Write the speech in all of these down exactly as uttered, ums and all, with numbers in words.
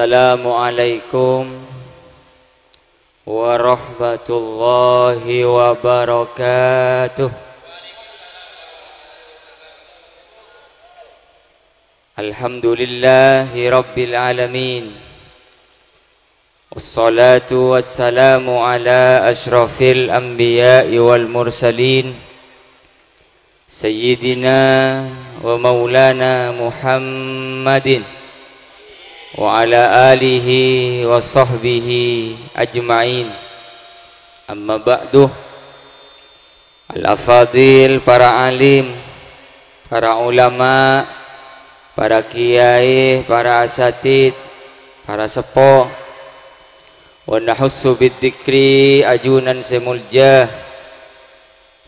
Assalamualaikum warahmatullahi wabarakatuh. Alhamdulillahi rabbil alamin. Wassalatu wassalamu ala asyrafil anbiya'i wal mursalin, Sayyidina wa maulana Muhammadin wa ala alihi wa sahbihi ajma'in. Amma ba'du. Al-afadil, para alim, para ulama, para kiai, para asatid, para seppo, wa nahussu bidzikri, ajunan sè molja,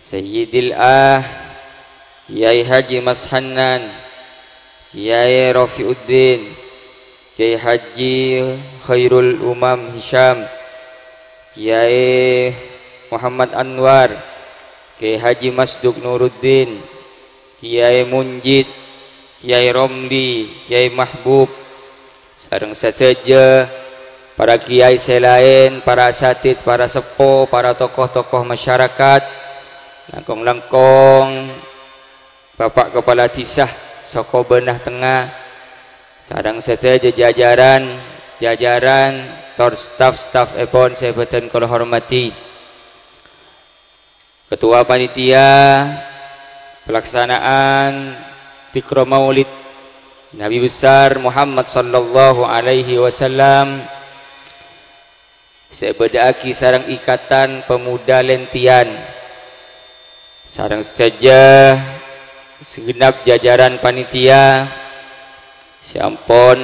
Sayyidil Ah, Kiai Haji Mas Hannan, Kiai Rofiuddin, Kiai Haji Khairul Umam Hisham, Kiai Muhammad Anwar, Kiai Haji Masduk Nuruddin, Kiai Munjid, Kiai Romli, Kiai Mahbub, sareng sadhâjâ para kiai sè laèn, para asatid, para seppo, para tokoh-tokoh masyarakat, langkong-langkong Bapak Kepala Dhisa Soko Bânah Tengnga, sareng sadhâjâ jajaran, jajaran tor staf-staf èpon sè bhâdhân kaulâ hormadhi. Ketua Panitia Pelaksanaan Dzikra Maulid Nabi Besar Muhammad sallallahu alaihi wasallam sè èbâdâ'âghi sareng Ikatan Pemuda Lentian, sareng sadhâjâ segenap jajaran panitia, sè ampon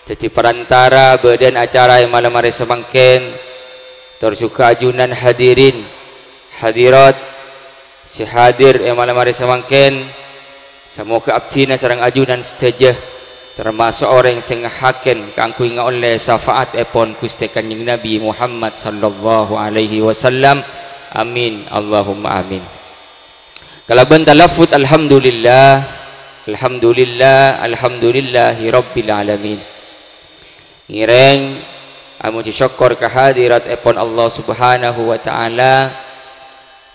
dhâddhi parantara bâdhân acara è malem arè samangkèn, tor jhughân ajunan hadirin, hadirat sè hadir è malem arè samangkèn. Samoghâ abdhina sareng ajunan sadhâjâ tamaso' orèng sè ngahakèn kaangghuy ngaollè syafaatèpon Ghustè Kanjeng Nabi Muhammad sallallahu alaihi wasallam. Amin, Allahumma amin. Kalabân talaffuz, "Alhamdulillah, alhamdulillah, alhamdulillahi rabbil alamin." Ngèrèng amojhi sokkor ka hadiratèpon Allah Subhanahu wa Ta'ala,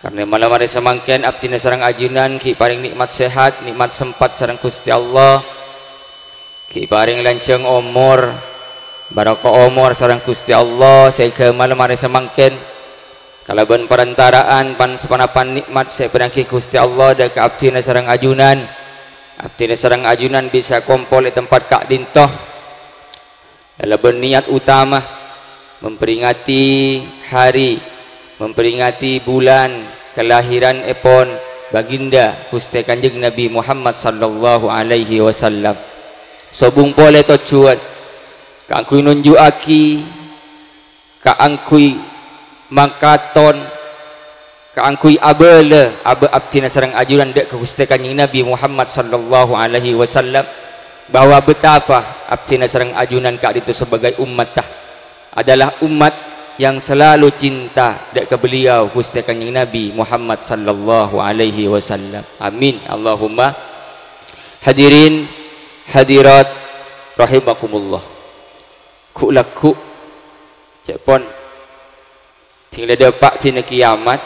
karna malem arè samangkèn abdhina sareng ajunan ghi' parèng nè'mat sehat, nè'mat sempat sareng Ghustè Allah, ghi' parèng lanjhâng omor, barokah omor sareng Ghustè Allah, sehingga malem arè samangkèn Kalabân parantara'an pan-sapanapan nè'mat sè èbârâ'aghi Ghustè Allah dâ' ka abdhina sareng ajunan, abdhina sareng ajunan bisa kompol è tempat ka'dinto. Kalabân niyat utama memperingati hari, memperingati bulan kalahiranèpon Baginda Ghustè Kanjeng Nabi Muhammad sallallahu alaihi wasallam. Sobung polè tojjhuwân kaangghuy nonjhu'aghi kaangghuy makaton, kaangghuy abâlâ abâ' abdhina sareng ajunan dâ' ka Ghustè Kanjeng Nabi Muhammad sallallahu alaihi wasallam, bahwa betapa abdhina sareng ajunan ka'dinto sebagai ummatta adalah umat yang selalu cinta dâ' ka beliau Ghustè Kanjeng Nabi Muhammad sallallahu alaihi wasallam. Amin, Allahumma. Hadirin, hadirat, rahimakumullah. Ghu'-lagghu', ca'èpon, dhing la dâpa' dina kiyamat,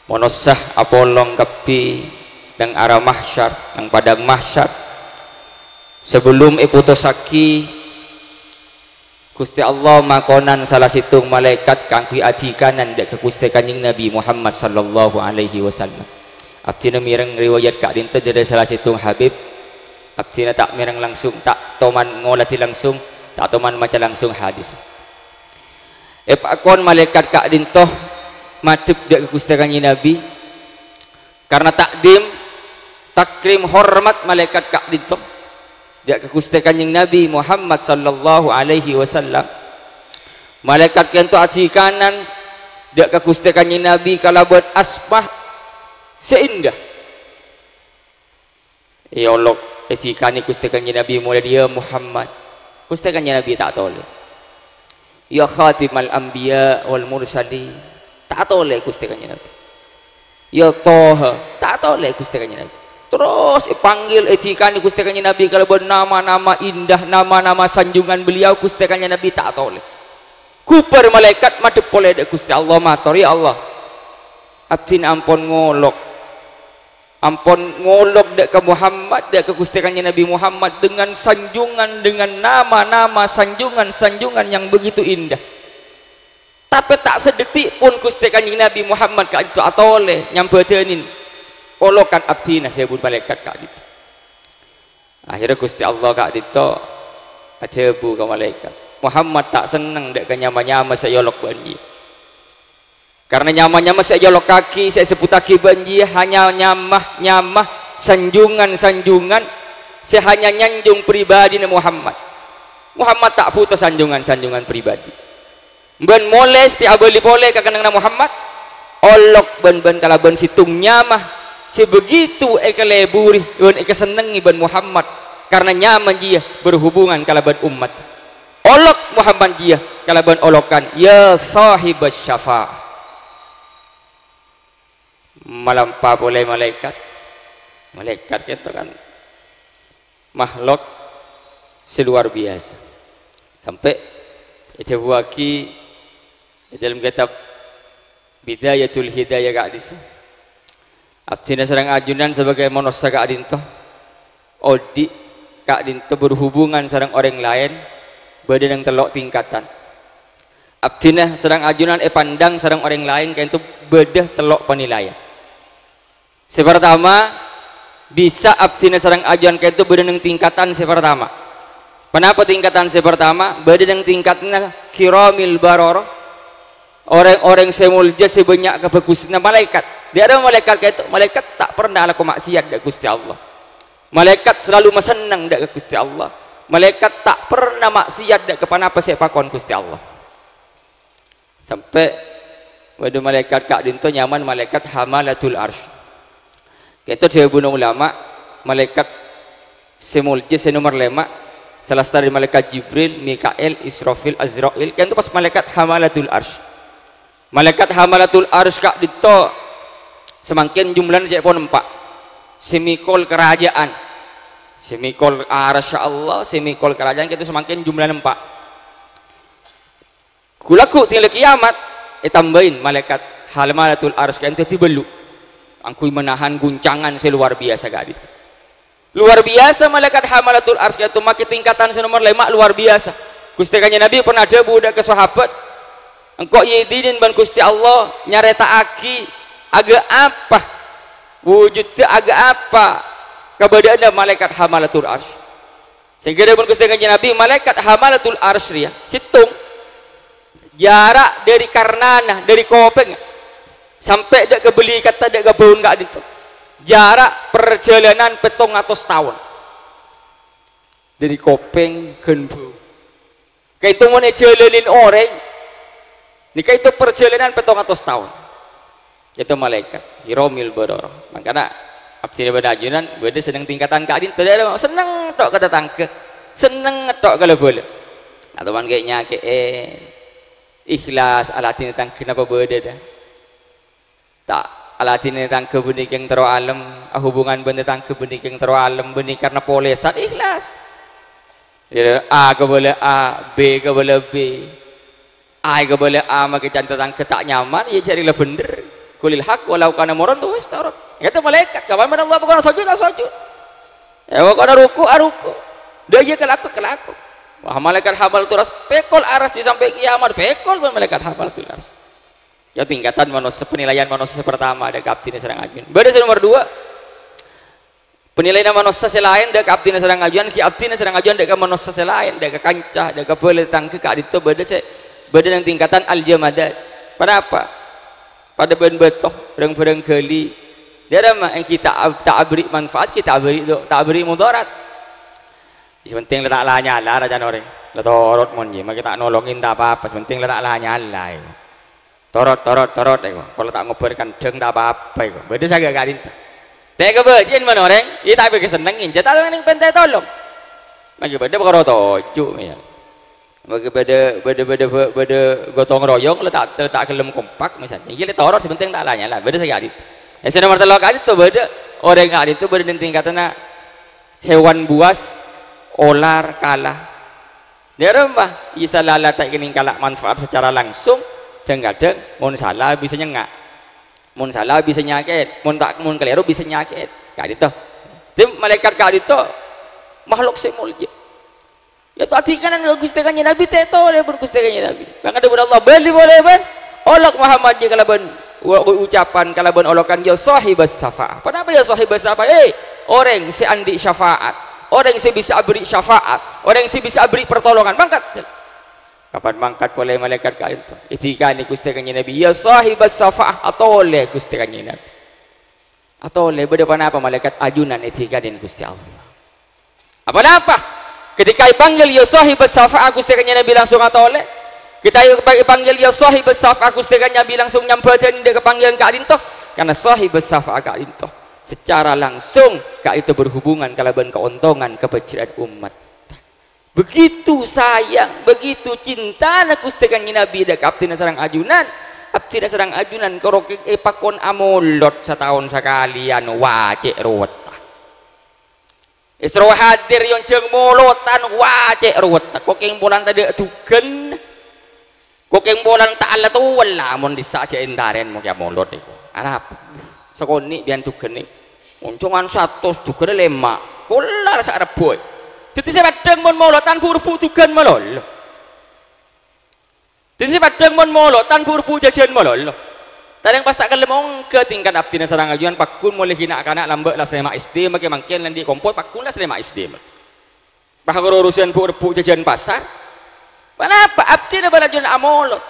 manossa apolong kabbhi neng ara mahsyar, neng padang mahsyar. Sabellun èputossaghi, Ghustè Allah makonan sala sèttong malaèkat kaangghuy adhikanan dâ' ka Ghustè Kanjeng Nabi Muhammad sallallahu alaihi wasallam. Abdhina mèreng riwayat ka'dinto dâri sala sèttong habib. Abdhina ta' mèreng langsung, ta' toman ngoladhi langsung, ta' toman maca langsung hadis. Èpakon malaèkat ka'dinto madhep dâ' ka Ghustè Kanjeng Nabi, karna ta'dim, takrim, hormat malaèkat ka'dinto dâ' ka Ghustè Kanjeng Nabi Muhammad sallallahu alaihi wasallam. Malaèkat ka'dinto adhikanan dâ' ka Ghustè Kanjeng Nabi kalabân asma sè indah. Èolok, èdhikanè Ghustè Kanjeng Nabi molaè, "Ya Muhammad." Ghustè Kanjeng Nabi ta' tolè. "Ya khatimal anbiya wal mursalin." Ta' tolè Ghustè Kanjeng Nabi. "Ya Toha." Ta' tolè Ghustè Kanjeng Nabi. Terros èpanggil, èdhikanè Ghustè Kanjeng Nabi kalabân nama-nama indah, nama-nama sanjungan beliau, Ghustè Kanjeng Nabi ta' atolè. Ghubâr malaèkat madhep polè dâ' Ghustè Allah, mator, "Ya Allah, abdhina ampon ngolok. Ampon ngolok dâ' ka Muhammad, dâ' ka Ghustè Kanjeng Nabi Muhammad dengan sanjungan, dengan nama-nama sanjungan-sanjungan yang begitu indah. Tapè ta' sadhâddhi pon Ghustè Kanjeng Nabi Muhammad ka'dinto atolè nyambhâdhânin olokan abdhina," dhâbuna malaèkat ka'dinto. Akhèrra Ghustè Allah ka'dinto adhâbu ka malaèkat, "Muhammad ta' senneng dâ' ka nyama-nyama sè èolok bân jiyâ. Karna nyama-nyama sè èolokkaghi, sè èsebbhuttaghi bân jiyâ hanya nyama-nyama sanjungan-sanjungan sè hanya nyanjung pribadhina Muhammad. Muhammad ta' bhuto sanjungan-sanjungan pribadhi. Bân molè satèya abâli polè ka kennengnganna Muhammad, olok bân-bân kalabân sèttong nyama sè begitu èkaleburi bân èkasennengngè bân Muhammad, karna nyama jiyâ berhubungan kalabân ommat. Olok Muhammad jiyâ kalabân olokan, 'Ya shahibas syafa'ah.'" Malampa polè malaèkat. Malaèkat ka'dinto kan makhluk sè luar biasa. Sampè' èdhâbuwaghi è dâlem kètab Bidayatul Hidayah ka'dissa', "Abdhina sareng ajunan sabâgâi manossa ka'dinto, odi' ka'dinto berhubungan sareng orèng laèn bâdâ neng tello' tingkatan. Abdhina sareng ajunan èpandhâng sareng orèng laèn ka'dinto bâdâ tello' panilaian. Sè partama, bisa abdhina sareng ajunan ka'dinto bâdâ neng tingkatan sè partama. Ponapa tingkatan sè partama? Bâdâ neng tingkatanna kiramil bararah, orèng-orèng sè molja, sè bânnya' kabhâghusânna malaèkat. Dâ' rèya malaèkat ka'dinto, malaèkat ta' pernah alako ma'siyat dâ' Ghustè Allah. Malaèkat salalu masenneng dâ' ka Ghustè Allah. Malaèkat ta' pernah ma'siyat dâ' ka ponapa sè èpakon Ghustè Allah." Sampè' bâdâ malaèkat ka'dinto nyamana malaèkat Hamalatul Arsy. Ka'dinto dhâbuna ulama, malaèkat sè molja sè nomer lèma', salastarè malaèkat Jibril, Mikail, Israfil, Azrail, ka'dinto pas malaèkat Hamalatul Arsy. Malaèkat Hamalatul Arsy ka'dinto samangkèn jumlana cè' pon empa'. Sè mèkol karaja'an, sè mèkol Arsy Allah, sè mèkol karaja'an ka'dinto samangkèn jumlana empa'. Ghu-lagghu dhinggalla kiyamat, ètambâi malaèkat Hamalatul Arsy ka'dinto dhâddhi bâllu', angghuy manahan guncangan sè luar biyasa ka'dinto. Luar biyasa malaèkat Hamalatul Arsy ka'dinto, makè tingkatan sè nomer lèma' luar biyasa. Ghustè Kanjeng Nabi pernah dhâbu dâ' ka sahabat, "Engko' èidinin bân Ghustè Allah nyarèta'aghi aghâ' apa, wujudda aghâ' apa kabâdâ'ânna malaèkat Hamalatul Arsy." Sehingga dhâbuna Ghustè Kanjeng Nabi, malaèkat Hamalatul Arsy rèya sèttong, jara' dâri karnana, dâri kopèngnga, sampè' dâ' ka bâlikadhâ, dâ' ka bâuna ka'dinto, jara' parjhâlânan pèttong atos taon. Dâri kopèng ghân bâu. Ka'dinto mon èjhâlânin orèng, nèka ka'dinto parjhâlânan pèttong atos taon. Ka'dinto malaèkat, kiramil bararah. Mangkana abdhina bân ajunan bâdâ sè neng tingkatan ka'dinto, senneng tok ka tatangghâ, senneng tok ka la-bhâlâ. Atomon kè'-nyakè'è, ikhlas, aladhinè tatangghâ napa bâdâ, ta'? Ta' aladhinè tatangghâ bânnè kèng terro alem, ahubungan bân tatangghâ bânnè kèng terro alem, bânnè karna polèsan, ikhlas. Ya, A kabâlâ A, B kabâlâ B. A èkabâlâ A makè can tatangghâ ta' nyaman, ya jhâ' rèng la bhendher. Qulil haq walau kana murran, wis torot. Ka'dinto malaèkat, kapan bân Allah pokokna sojud, ta' sojud. Ya, pokokna ruku', aruku'. Dâ' iyâ kalako, kalako. Wah, malaèkat Hamalatul Arsy, pèkol Arsy sampè' kiyamat, pèkol bân malaèkat Hamalatul Arsy. Ya, tingkatan manossa, penilaian manossa sè partama dâ' ka abdhina sareng ajunan. Bâdâ sè nomer dua, penilaianna manossa sè laèn dâ' ka abdhina sareng ajunan, ghi' abdhina sareng ajunan dâ' ka manossa sè laèn, dâ' ka kanca, dâ' ka bhâlâ tatangghâ ka'dinto bâdâ sè, bâdâ neng tingkatan al-jamadat. Ponapa? Padâ bân bâto, rang-bhârâng ghâli. Dâ'ramma èngghi ta', ta' aberri' manfaat, ghi' ta' aberri' do-, ta' aberri' mudarat. Sè pentèng la ta' la-nyala, ra can orèng. La torot mon jiyâ, makè ta' nolongè ta' pa-apa, sè pentèng la ta' la-nyala, ya. Torot, torot, torot, èko. Kala ta' ngobbhâr kandhâng, ta' pa-apa, èko. Bâdâ saghâ ka'dinto. Ta' èkabâji'in mon orèng, iyâ ta' èpakasennengngè, jhâ' ta' neng pèntè tolong. Makè bâdâ pakara toju', ya. Makè bâdâ, bâdâ, bâdâ, bâ-, bâdâ gotong royong, la ta', la ta' ghellem kompak, misalnya. Iyâ, la torot, sè pentèng ta' la-nyala. Bâdâ saghâ ka'dinto. Ya, sè nomer tello' ka'dinto bâdâ. Orèng ka'dinto bâdâ neng tingkatanna hewan buas, olar, kala. Dâ' remma, iyâ sala la ta' kènèng kala manfaat secara langsung, dhâng-kadhâng mon sala bisa nyengnga'. Mon sala bisa nyakèt, mon ta', mon kalèro bisa nyakèt. Ka'dinto. Dhâddhi malaèkat ka'dinto makhluk sè molja. Ya, ta' adhikanan ka Ghustè Kanjeng Nabi, ta' tolè bân Ghustè Kanjeng Nabi. Mangkana dhâbuna Allah, "Bâli polè bân olok Muhammad jâ kalabân wa-, wa-, ucapan kalabân olokan, 'Ya shahibas syafa'ah.'" Ponapa ya shahibas syafa'ah? Eh, orèng sè andi' syafaat, orèng sè bisa aberri' syafaat, orèng sè bisa aberri' pertolongan. Mangkat. Kapan mangkat polè malaèkat ka'dinto? Èdhikana Ghustè Kanjeng Nabi, "Ya shahibas syafa'ah, atolè Ghustè Kanjeng Nabi." Atolè, bâdâ ponapa malaèkat? Ajunan èdhikanè Ghustè Allah. Apa-napa? Ketika èpanggil, "Ya shahibas syafa'ah," Ghustè Kanjeng Nabi langsung atolè. Ketika èpanggil, "Ya shahibas syafa'ah," Ghustè Kanjeng Nabi langsung nyambhâdhâni dâ' ka panggilan ka'dinto. Karena shahibas syafa'ah ka'dinto secara langsung ka'dinto berhubungan kalabân kaontongan kabhâjhrâ'ân ommat. Begitu sayang, begitu cintana Ghustè Kanjeng Nabi dâ' ka abdhina sareng ajunan, abdhina sareng ajunan karo ke-, èpakon amolod sataon sakalèyan, wah, cè' rowetta. Èsoro hadir è onjhâng molotan, wah, cè' rowetta. Kok kèng polana tadâ' dhugân. Kok kèng polana ta' alla towa la, mon dissa' jhâ' èntarèn mon kèya molod èko. Arapa? Sakonè' biyan dhugân nè. Oncongan satos dhugân lèma'. Kolar sa' rebbhu. Dhâddhi sè paddhâng mon molotan bu-, rebbhu dhugân malolo. Dhâddhi sè paddhâng mon molotan bu-, rebbhu jhâjhân malolo. Tarèng pas ta' kella mongghâ tingkat abdhina sareng ajunan pagghun molaè ghi' na'-kana' lambâ' las lèma' S D, makè mangkèn la andi' kompor pagghun las lèma' S D. Pas karo urusan bu-, rebbhu jhâjhân pasar. Ponapa? Abdhina bân ajunan amolod.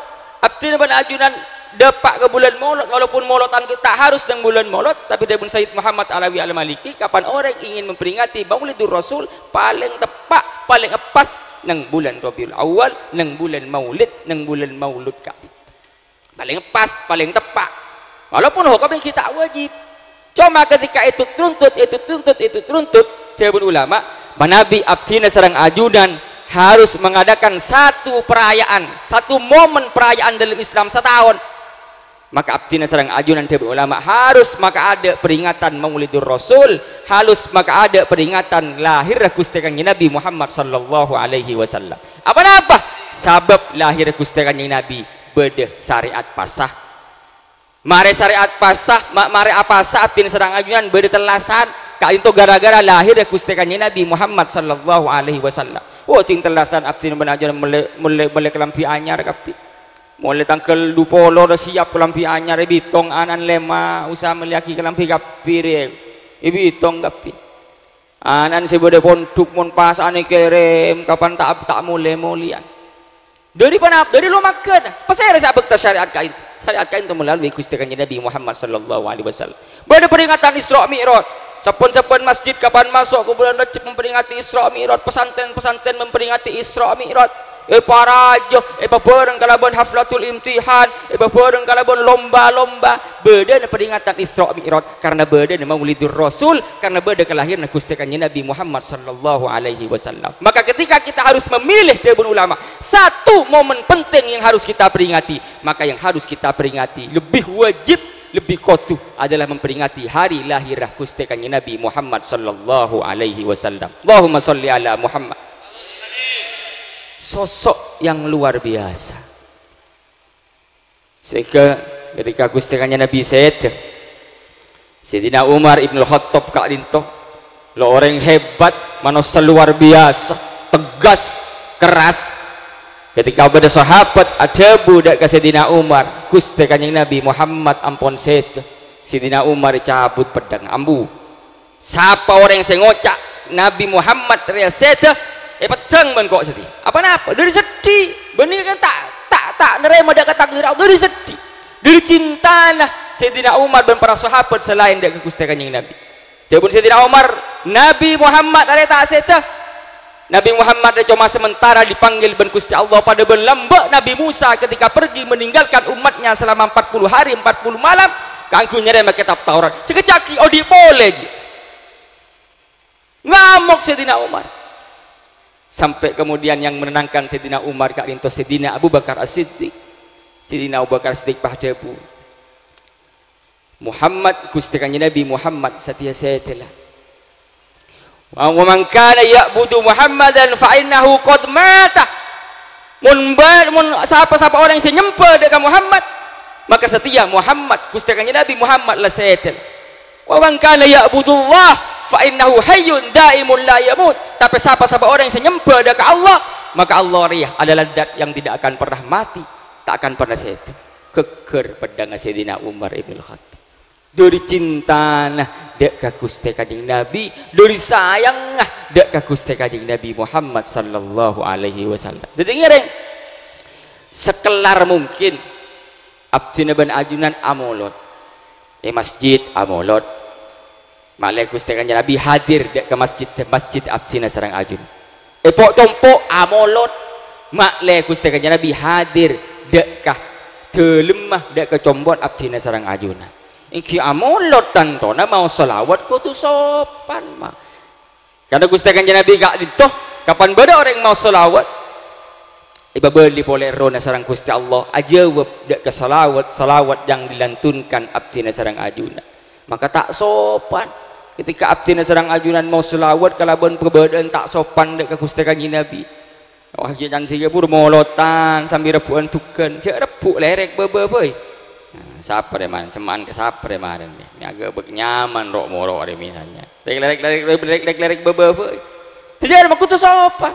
Abdhina bân ajunan dâpa' ka bulân molod, walaupun molodan ghi' ta' harus neng bulân molod, tapè dhâbuna Sayyid Muhammad Alawi Al-Maliki, kapan orèng ingin memperingati Maulidur Rasul, palèng teppa', palèng eppas neng bulân Rabiul Awal, neng bulân Maulid, neng bulân Maulud ka'dinto. Palèng pas, palèng teppa'. Walaupun hokom ènggi ta' wajib. Coma ketika ètut-, ètuntut, ètut-, ètuntut, ètut-, ètuntut, dhâbuna ulama, manabi abdhina sareng ajunan harus mengadakan satu perayaan, satu momen perayaan dalam Islam sataon. Maka abdhina sareng ajunan dhâbuna ulama harus makaadâ' peringatan Maulidur Rasul, harus makaadâ' peringatan lahirra Ghustè Kanjeng Nabi Muhammad sallallahu alaihi wasallam. Apa-napa? Sabâb lahirra Ghustè Kanjeng Nabi bâdâ sarè'at pasa. Marè sarè'at pasa, ma-, marè apasa abdhina sareng ajunan bâdâ tellasan, ka'dinto gara-gara lahirra Ghustè Kanjeng Nabi Muhammad sallallahu alaihi wasallam. Oh, dhing tellasan abdhina bân ajunan mellè, mellè, mellè kalambhi anyar kabbhi. Molaè tangghâl dupolo ra siyap kalambhi anyar, èbitong ana'na lèma', usaha mellèyaghi kalambhi kabbhi rè. Èbitong kabbhi. Ana'na sè bâdâ pondhuk mon pasa'an èkèrèm, kapan ta', ta' molè-molèyan. Dâri ponapa? Dâri lomaghâna. Pasèra sè abhâkta syariat ka'dinto? Syariat ka'dinto melalui Ghustè Kanjeng Nabi Muhammad sallallahu alaihi wasallam. Bâdâ peringatan Isra Mi'raj. Sabbhân-sabbhân masjid kapan maso' ka bulân Rajab memperingati Isra Mi'raj, pesantren-pesantren memperingati Isra Mi'raj. Èparajâ, èpabhâreng kalabân haflatul imtihan, èpabhâreng kalabân lomba-lomba. Bâdâna peringatan Isra Mi'raj karena bâdâna Maulidur Rasul, karena bâdâ kalahiranna Ghustè Kanjeng Nabi Muhammad sallallahu alaihi wasallam. Maka ketika kita harus memilih, dhâbuna ulama, satu momen penting yang harus kita peringati, maka yang harus kita peringati lebih wajib, lebih kodu adalah memperingati hari lahirra Ghustè Kanjeng Nabi Muhammad sallallahu alaihi wasallam. Allahumma shalli ala Muhammad. Sosok yang luar biasa. Sehingga ketika Ghustè Kanjeng Nabi sèdhâ, Sayyidina Umar Ibnul Khattab ka'dinto, lo orèng hebat, manossa luar biasa, tegas, keras. Ketika bâdâ sahabat adhâbu dâ' ka Sayyidina Umar, "Ghustè Kanjeng Nabi Muhammad ampon sèdhâ." Sayyidina Umar cabut peddhâng, "Ambu, sapa orèng sè ngoca' Nabi Muhammad rèya sèdhâ, èpeddhâng bân ko' seddhi." Apa-napa? Dâri seddhi. Bânnè kan ta', ta', ta' narèma dâ' ka takdir Allah. Dâri seddhi. Dâri cintana Sayyidina Umar bân para sahabat sè laèn dâ' ka Ghustè Kanjeng Nabi. Dhâbuna Sayyidina Umar, "Nabi Muhammad arèya ta' sèdhâ." Nabi Muhammad rè coma sementara dipanggil bân Ghustè Allah padâ bân lambâ' Nabi Musa ketika pergi meninggalkan umatnya selama empat puluh hari, empat puluh malam kaangghuy nyarèma Kètab Taurat. Sakejjhâ' ghi' odi' polè, ghi. Ngamok Sayyidina Umar. Sampai kemudian yang menenangkan Sayyidina Umar ka'dinto Sayyidina Abu Bakar As-Siddiq. Sayyidina Abu Bakar Siddiq pas adhâbu, Muhammad, Ghustè Kanjeng Nabi Muhammad satèya sèdhâ la. Wa, wa man kana ya'budu Muhammadan fa innahu qad mata. Mon ba-, mon sapa-sapa orèng sè nyembhâ dâ' ka Muhammad, maka satèya Muhammad, Ghustè Kanjeng Nabi Muhammad la sèdhâ. Wa man kana ya'budullah fa innahu hayyun daimun la yamut. Tapè sapa-sapa orèng sè nyembhâ dâ' ka Allah, maka Allah rèya adalah zat yang tidak akan pernah mati, tak akan pernah sèdhâ. Ghâgghâr peddhângnga Sayyidina Umar ibnul Khattab. Dhâri cintana dâ' ka Ghustè Kanjeng Nabi, dhâri sayangnga dâ' ka Ghustè Kanjeng Nabi Muhammad sallallahu alaihi wasallam. Dhâddhi ngèrèng, sakellar mungkin abdhina bân ajunan amolod. È masjid amolod. Ma'lè Ghustè Kanjeng Nabi hadir dâ' ka masjid, masjid abdhina sareng ajunan. È po'-compo' amolod. Ma'lè Ghustè Kanjeng Nabi hadir dâ' ka dâlemma, dâ' ka compo'na abdhina sareng ajunan. Èngghi amolod tantona maos shalawat kodhu sopan, ma. Karna Ghustè Kanjeng Nabi ka'dinto, kapan bâdâ orèng maos shalawat, èpabâli polè errohna sareng Ghustè Allah, ajâwâb dâ' ka shalawat-shalawat yang dilantunkan abdhina sareng ajunan. Maka ta' sopan. Ketika abdhina sareng ajunan maos shalawat kalabân kabâdâ'ân ta' sopan dâ' ka Ghustè Kanjeng Nabi. Wah, ghi' can sè pur molotan sambi rebbhu'ân dhugân. Jhâ' rebbhu' lèrèk bâbâ, bhâi. Nah, sabbhâr, è, marèn. Semma'an ka sabbhâr, è, marèn, nè. Nè agak bek nyaman ro'-moro' rè misalnya. Lèrèk-lèrèk, lèrèk-lèrèk bâbâ, bhâi. Jhâ' rebbhu' kodhu sopan.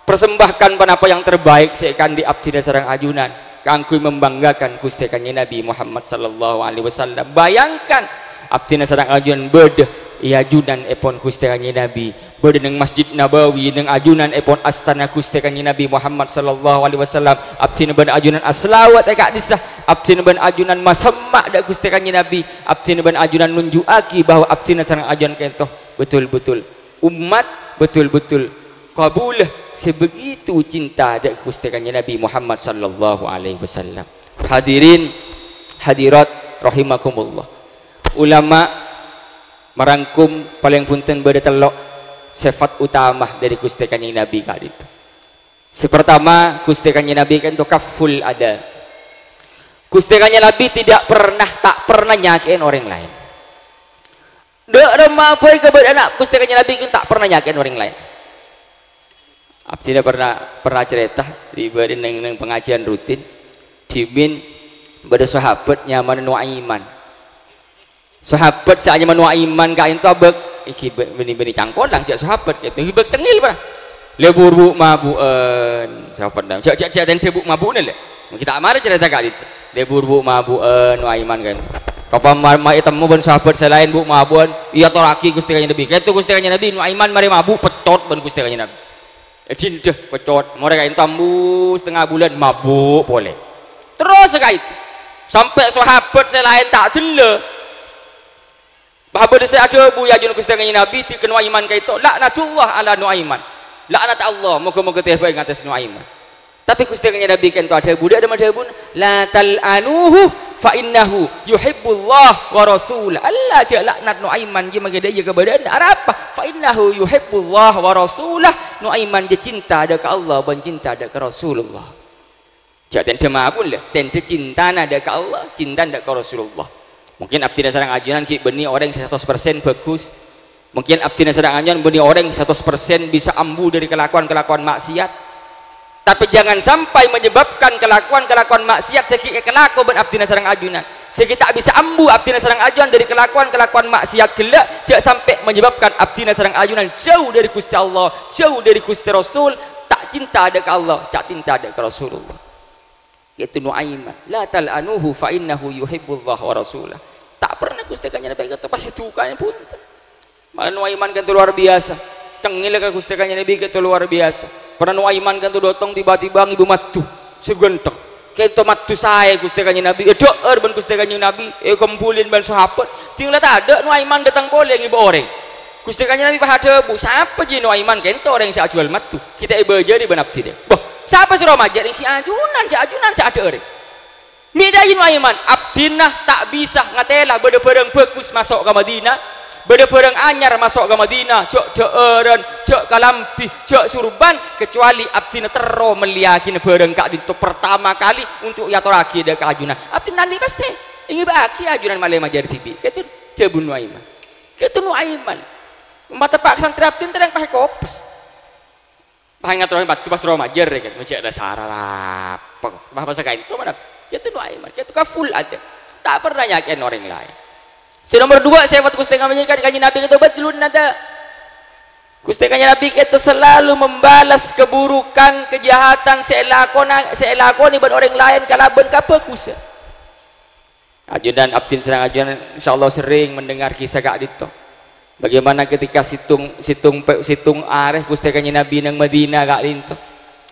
Persembahkan ponapa yang terbaik sè èkaandi' abdhina sareng ajunan kaangghuy membanggakan Ghustè Kanjeng Nabi Muhammad sallallahu alaihi wasallam. Bayangkan, abdhina sareng ajunan bâdâ è ajunanèpon Ghustè Kanjeng Nabi, bâdâ neng Masjid Nabawi, neng ajunanèpon astana Ghustè Kanjeng Nabi Muhammad sallallahu alaihi wasallam. Abdhina bân ajunan ashalawat è ka'dissa', abdhina bân ajunan masemma' dâ' Ghustè Kanjeng Nabi, abdhina bân ajunan nunju'aghi bahwa abdhina sareng ajunan ka'dinto betul-betul ommat, betul-betul kabulâ sè begitu cinta dâ' Ghustè Kanjeng Nabi Muhammad sallallahu alaihi wasallam. Hadirin hadirat rahimakumullah. Ulama marangkum palèng bhunten bâdâ tello' sèfat utama dâri Ghustè Kanjeng Nabi ka'dinto. Sè partama, Ghustè Kanjeng Nabi ka'dinto kafful adha. Ghustè Kanjeng Nabi tidak pernah, ta' pernah nyakè'è orèng laèn. Dâ' remma bhâi kabâdâ'ânna Ghustè Kanjeng Nabi ta' pernah nyakè'è orèng laèn. Abdhina pernah, pernah carèta, è bâdâ neng, neng pangajiyân rutin, dhimèn bâdâ sahabat nyamana Nuaiman. Sahabat sè anyama Nuaiman ka'dinto abâk, èngghi bâ-, bânnè, bânnè cangkolang jhâ' sahabat ka'dinto, èngghi bâk tengngil, pra. Lè buru bu'-mabu'ân, sahabat dâ-, jhâ', jhâ', jhâ' tèndhâ bu'-mabu'ân, lè. Mon ghi' ta' marè carèta ka'dinto. Lè buru bu'-mabu'ân, Nuaiman kan. Kapan ma-, ma-, ètemmo bân sahabat sè laèn bu'-mabu'ân, èyatorraghi Ghustè Kanjeng Nabi. Ka'dinto Ghustè Kanjeng Nabi, Nuaiman marè mabu', peccot bân Ghustè Kanjeng Nabi. Èdhindhâ, peccot. Morè ka'dinto ambu satengnga bulân, mabu' polè. Terros ka'dinto. Sampè' sahabat sè laèn ta' ghellâ'. Bâ' bâdâ sè adhâbu, "Yâ, jhân Ghustè Kanjeng Nabi, dhi' ka Nuaiman ka'dinto, la'natullah ala Nuaiman." La'nat Allah, moghâ-moghâ tèbâ è ngatas Nuaiman. Tapè Ghustè Kanjeng Nabi ka'dinto adhâbu, dâ' remma dhâbuna, "La tal'anuhu fa innahu yuhibbullah wa rasulah." Allah, jhâ' la'nat Nuaiman, jiyâ makè dâ' iyâ kabâdâ'ânna. Arapa? "Fa innahu yuhibbullah wa rasulah." Nuaiman jiyâ cinta dâ' ka Allah bân cinta dâ' ka Rasulullah. Jhâ' tèndhâ mabun, lè, tèndhâ cintana dâ' ka Allah, cintana dâ' ka Rasulullah. Mungkin abdhina sareng ajunan ghi' bânnè orèng sè satos persen bhâghus. Mungkin abdhina sareng ajunan bânnè orèng satos persen bisa ambu dâri kalakowan-kalakowan maksiat. Tapè jangan sampai menyebabkan kalakowan-kalakowan maksiat sè ghi' èkalako bân abdhina sareng ajunan, sè ghi' ta' bisa ambu abdhina sareng ajunan dâri kalakowan-kalakowan maksiat ghellâ', jhâ' sampè' menyebabkan abdhina sareng ajunan jhâu dâri Ghustè Allah, jhâu dâri Ghustè Rasul, ta' cinta dâ' ka Allah, ta' cinta dâ' ka Rasulullah. Yaitu Nuaiman. "La tal'anuhu fa innahu yuhibbullah wa rasulah." Ta' pernah Ghustè Kanjeng Nabi ka'dinto pas dukana bhunten. Malah Nuaiman ka'dinto luar biasa. Tengngella ka Ghustè Kanjeng Nabi ka'dinto luar biasa. Pernah Nuaiman ka'dinto dâteng tiba-tiba ngibâ maddhu sè ghântheng. Ka'dinto maddhu saè Ghustè Kanjeng Nabi, èdhâ'âr bân Ghustè Kanjeng Nabi, èkompolin bân sahabat. Ding la tadâ' Nuaiman dâteng polè ngibâ orèng. Ghustè Kanjeng Nabi pas adhâbu, "Sapa jiyâ Nuaiman?" "Ka'dinto orèng sè ajuwâl maddhu." Ghi' ta' èbâjâri bân abdhina. "Bâh, sapa sè rowa majâr?" "Èngghi ajunan, sè ajunan sè adhâ'âr." Mè' dâ' iyâ Nuaiman, abdhina ta' bisa ngatèla bâdâ bhârâng bhâghus maso' ka Madinah, bâdâ bhârâng anyar maso' ka Madinah, jhâ' dhâ'ârân, jhâ' kalambhi, jhâ' surban, kecuali abdhina terro mellèyaghina bhârâng ka'dinto pertama kali untuk èyatorraghi dâ' ka ajunan. Abdhina ta' andhi' pèssè. Èngèbâ'âghi ajunan malè majâr dhibi'. Kèto dhâbu Nuaiman. Kèto Nuaiman. Mateppa' ka santrè abdhina terrèng pas èkopes. Pas ngator bâto pas rowa majâr, ya kan. Mèjâ' dhâsar apa. Pas, pas ka'ènto mana? Kèto Nuaiman. Kèto kaful adab. Ta' pernah nyakè'è orèng laèn. Sè nomer duwâ', sèfat Ghustè Kanjeng Nabi, Kanjeng Nabi kèto badlun nada. Ghustè Kanjeng Nabi kèto selalu membalas keburukan, kejahatan sè èlakona-, sè èlakonè bân orèng laèn kalabân kabhâghusân. Ajunan abdhina sareng ajunan, insyaallah, sering mendengar kisah ka'dinto. Bagaimana ketika sèttong, sèttong pe-, sèttong arè Ghustè Kanjeng Nabi neng Madinah ka'dinto.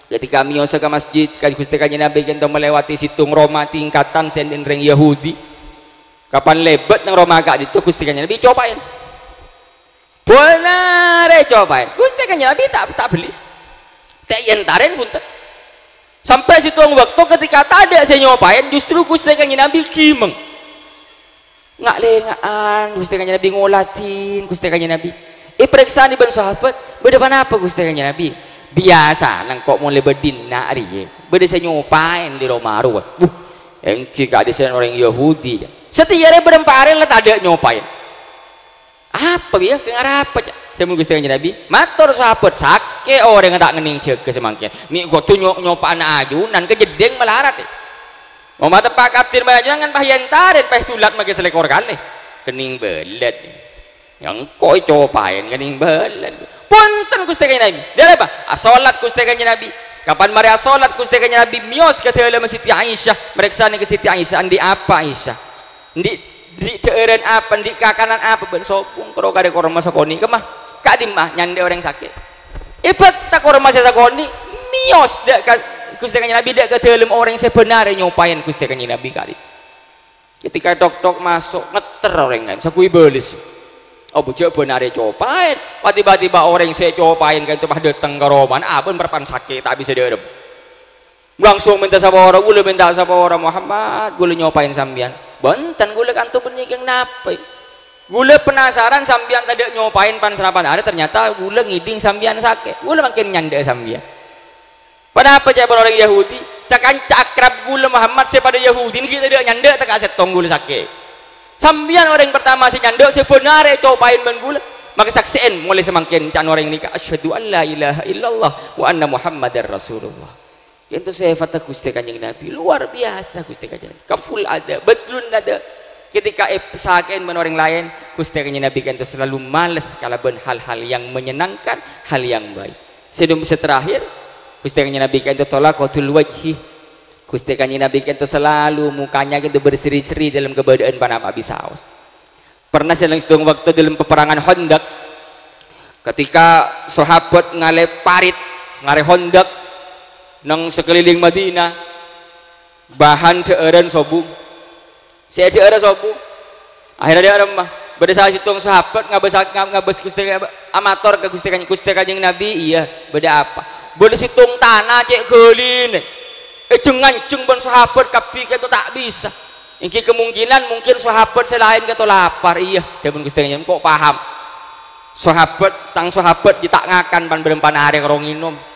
Ketika mèyosa ka masjid, kan Ghustè Kanjeng Nabi kèto melewati sèttong roma tingkatan sè ènḍi' rèng Yahudi. Kapan lèbât neng roma ka'dinto, Ghustè Kanjeng Nabi copaèn. Bân arè copaèn. Ghustè Kanjeng Nabi ta', ta' bellis. Ta' èntarèn, bhunten. Sampè' sèttong bâkto ketika tadâ' sè nyopaèn, justru Ghustè Kanjeng Nabi ghimèng. Nga'-lènga'an Ghustè Kanjeng Nabi, ngolatè Ghustè Kanjeng Nabi. Èparèksanè bân sahabat, "Bâḍâ ponapa, Ghustè Kanjeng Nabi?" "Biyasana engko' mon lèbât ḍinna' rèya, bâḍâ sè nyopaèn ḍi' roma rowa." Wuh, èngghi ka'ḍissa' orèng Yahudi. Satèya rè bâḍâ empa' arè la tadâ' nyopaèn. "Apa, yâ? Kèng arapa, ca'?" Dhâbuna Ghustè Kanjeng Nabi. Mator sahabat, "Sakè' orèngnga ta' ngennèng jâgâ samangkèn. Mè' kodhu nyo-, nyopa'ana ajunan, kajhâḍḍhing malarat, è. Mon mateppa' ka abdhina bân ajunan kan pas èntarèn, pas èḍulat makè salèkor kalè. Kennèng bâlât. Yâ engko' ècopaèn kennèng bâlât." "Bhunten, Ghustè Kanjeng Nabi." "Ḍâ' arapa?" "Asolat, Ghustè Kanjeng Nabi." Kapan marè asolat, Ghustè Kanjeng Nabi mèyos ka ḍâlemma Siti Aisyah, marèksanè ka Siti Aisyah, "Anḍi' apa, Aisyah?" Anḍi', anḍi' ḍhâ'ârân apa, anḍi' kakanan apa bân sobung, karo karè korma sakonè', kemma? Ka'ḍimma nyanḍâ' orèng sakè'? Èbâkta korma sè sakonè', mèyos ḍâ' ka Ghustè Kanjeng Nabi, ḍâ' ka ḍâlem orèng sè bân arè nyopaèn Ghustè Kanjeng Nabi ka'ḍi'. Ketika tok-tok maso', ngètter orèng laèn, saguwi bâles. Apa jâ' bân arè copaèn? Pas tiba-tiba orèng sè copaèn ka'ḍinto pas ḍâteng ka romana, abân parappa'na sakè', ta' bisa ḍârem. Langsung mènta sapora, ghulâ mènta sapora, "Muhammad, ghulâ nyopaèn sampèyan." "Bhunten, ghulâ kanto bânnè kèng napè? Ghulâ penasaran sampèyan tadâ' nyopaèn pan-, saparappa'na arè, ternyata ghulâ ngèḍing sampèyan sakè'. Ghulâ mangkèn nyanḍâ' sampèyan." "Ponapa?" ca'èpon orèng Yahudi. "Ca-kanca akrab ghulâ Muhammad sè paḍâ Yahudi nèka tadâ' nyanḍâ' ta' ka sèttong ghulâ sakè'. Sampèyan orèng pertama sè nyanḍâ', sè bân arè copaèn bân ghulâ. Maka saksè'èn molaè samangkèn," ca'na orèng nèka, "Asyhadu an la ilaha illallah wa anna Muhammadar Rasulullah." Ka'ḍinto sèfatta Ghustè Kanjeng Nabi, luar biasa Ghustè Kanjeng Nabi. Kaful adab, badlun nada. Ketika èp-, sakè'èn bân orèng laèn, Ghustè Kanjeng Nabi ka'ḍinto selalu males kalabân hal-hal yang menyenangkan, hal yang baik. Sè nom-, sè terakhir, Ghustè Kanjeng Nabi ka'ḍinto thalaqatul wajhi. Ghustè Kanjeng Nabi ka'ḍinto selalu mukanya ka'ḍinto berseri-seri ḍâlem kabâḍâ'ân panapa bisaos. Pernah sè-, sèttong bâkto ḍâlem peperangan Khandaq, ketika sahabat ngalè parit, ngalè khandaq neng sakalèlèng Madinah, bâhân ḍhâ'ârân sobung. Sè èḍhâ'ârâ sobung. Akhèrra ḍâ' remma, bâḍâ sala sèttong sahabat ngabâs, ngab-, ngabâs Ghustè, amator ka Ghustè Kanjeng, "Ghustè Kanjeng Nabi, iyâ, bâḍâ apa?" "Bâḍâ sèttong tana cè' ghâlina. Èjhâng-nganjhâng bân sahabat kabbhi ka'ḍinto ta' bisa." Èngghi kemungkinan mungkin sahabat sè laèn ka'ḍinto lapar. "Iyâ," ḍhâbuna Ghustè Kanjeng, "engko' paham. Sahabat, tang sahabat jiyâ ta' ngakan pan-, bârâmpan arè karo ngènom.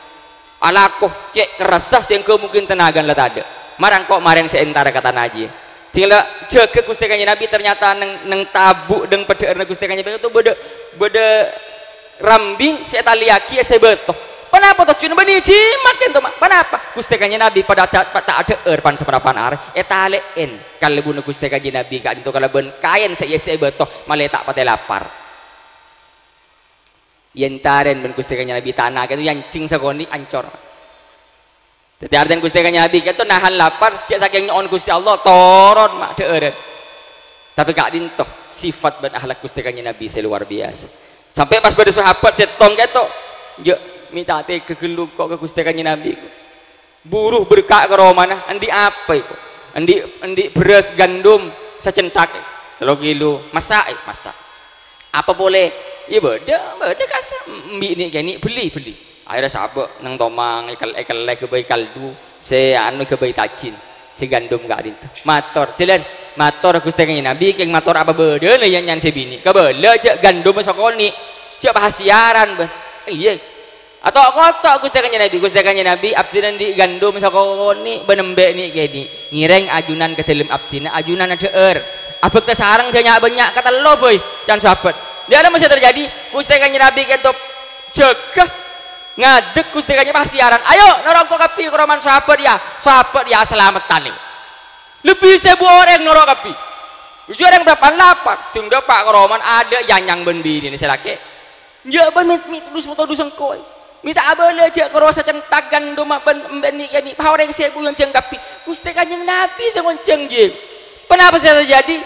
Alako, cè' kerrassa sèngghâ mungkin tenagana la tadâ'. Mara engko' marèn sè entara ka tana jiyâ." Tinggal jâgâ Ghustè Kanjeng Nabi, ternyata neng, neng tabu' ḍâlem paḍhâ'ârânna Ghustè Kanjeng Nabi ka'ḍinto bâḍâ, bâḍâ rambing sè ètalèyaghi èssè bâto. "Ponapa tojjhuna bânnè jimat ka'ḍinto, Ma'? Ponapa?" "Ghustè Kanjeng Nabi paḍâ ta', ta' aḍhâ'âr pan-, saparappa'na arè, ètalè'èn kalèbunna Ghustè Kanjeng Nabi ka'ḍinto kalabân kaèn sè èyèssè'è bâto, malè ta' patè lapar." Èentarèn bân Ghustè Kanjeng Nabi tana ka'ḍinto, èanjheng sakonè' ancor. Dhâddhi artèna Ghustè Kanjeng Nabi ka'ḍinto nahan lapar, jhâ' sakèng nyo'on Ghustè Allah, toron, Ma', ḍhâ'ârân. Tapè ka'ḍinto sifat bân akhlak Ghustè Kanjeng Nabi sè luar biasa. Sampè' pas bâḍâ sahabat sèttong ka'ḍinto, "Jhâ', mè' ta' tegghâ ghâllu engko' ka Ghustè Kanjeng Nabi." Buru berka' ka romana, "Anḍi' apa èko?" "Anḍi', anḍi' bherrâs gandum sacènthak, tello kilo." "Massa', è, massa'." "Apa polè?" "Iyâ bâḍâ, bâḍâ kassa'." "Embi' nè' kènè', bellè, bellè." Akhèrra sabâ' neng tomang, èkel-, èkellè ghâbây kaldu, sè anu ghâbây tajin, sè gandum ka'ḍinto. Mator, "Jhâlân, mator Ghustè Kanjeng Nabi, kèng mator apa bâḍâna yâ nyan sè binè'. Kabâlâ jhâ' gandumma sakonè', jhâ' pahasiyaran, bâh." "Iyâ." Ato'-koto' Ghustè Kanjeng Nabi, "Ghustè Kanjeng Nabi, abdhina andi' gandum sakonè' bân embi' nè'-kènè'. Ngèrèng ajunan ka dhâlem abdhina, ajunan adhâ'âr. Abhâkta sareng jhâ' nya'-bânnya' katello bhâi can sahabat." Dâ'remma sè terjadi, Ghustè Kanjeng Nabi kènto jâgâ, ngadek Ghustè Kanjeng Nabi siaran, "Ayo, noro' engko' kabbhi, karoman sahabat, yâ. Sahabat, yâ, salameddhân." Lebbi sèbu orèng noro' kabbhi. Jhughân orèng parappa'na lapa', dhung dâpa' karoman adâ' nyanyang bân binèna sè lakè'. Jhâ' bân mè', mè' todus-todus engko'. Mè' ta' abâlâ jhâ' karo sacenthak gandumma bân embi' nè'-kènè', pas orèng sèbu èonjhâng kabbhi. Ghustè Kanjeng Nabi sè ngonjhâng, jhâ'. Ponapa sè terjadi?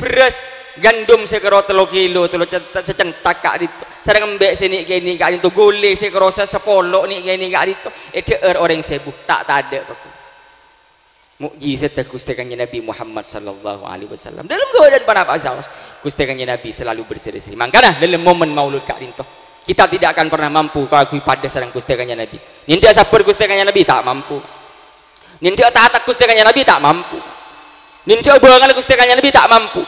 Bherrâs, gandum sè karo tello kilo, tello cent-, sacenthak ka'dinto. Sareng embi' sè nè'-kènè' ka'dinto, ghulâ sè karo sa-, sapolo nè'-kènè' ka'dinto. Èdhâ'âr orèng sèbu, ta' tadâ', Pak. Mukjizat Ghustè Kanjeng Nabi Muhammad sallallahu alaihi wasallam. Dâlem ghâbây ponapa saos, Ghustè Kanjeng Nabi selalu berseri-seri. Mangkana, dâlem momen Maulud ka'dinto, kita tidak akan pernah mampu kaangghuy padâ sareng Ghustè Kanjeng Nabi. Nèndhâ sabbhâr Ghustè Kanjeng Nabi, ta' mampu. Nèndhâ tatek Ghustè Kanjeng Nabi, ta' mampu. Nèndhâ bângal Ghustè Kanjeng Nabi, ta' mampu.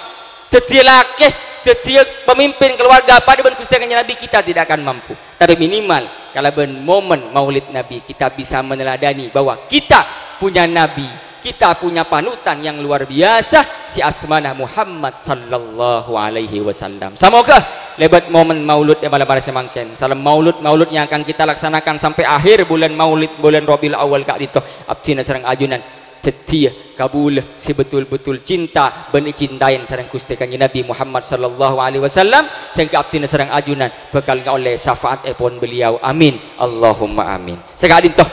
Dhâddhiyâ lakè, dhâddhiyâ pemimpin keluarga padâ bân Ghustè Kanjeng Nabi, kita tidak akan mampu. Tapi minimal kalabân momen Maulid Nabi, kita bisa meneladani bahwa kita punya Nabi, kita punya panutan yang luar biasa, sè asmana Muhammad sallallahu alaihi wasallam. Samoga lèbât momen Maulud è malem arè samangkèn, sareng maulud-maulud yang akan kita laksanakan sampai akhir bulan Maulid, bulan Rabiul Awal ka'dinto, abdhina sareng ajunan dhâddhiyâ kabulâ sè betul-betul cinta bân ècintaè sareng Ghustè Kanjeng Nabi Muhammad sallallahu alaihi wasallam, sehingga abdhina sareng ajunan bhâkal ngaollè syafaatèpon beliau. Amin. Allahumma amin. Saka'dinto,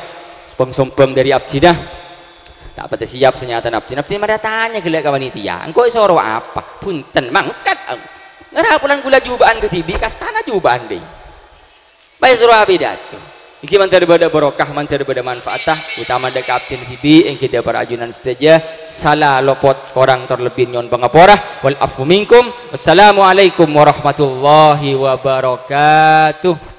sombhâng-sombhâng dâri abdhina. Ta' patè siap sanyatana abdhina. Abdhina marè atanya ghellâ' ka panitia. Engko' èsoro apa? Bhunten, mangkat. Ngara polana ghulâ jubâ'ân kadhibi', kastana jubâ'ân dâi. Pas rowa pidato. Èngghi mandhâr bâdâ barokah, mandhâr bâdâ manfaatta, utama dâ' ka abdhina dhibi', èngghi dâ' para ajunan sadhâjâ. Sala lopot, korang tor lebbi nyo'on pangapora. Wal afu minkum. Wassalamualaikum warahmatullahi wabarakatuh.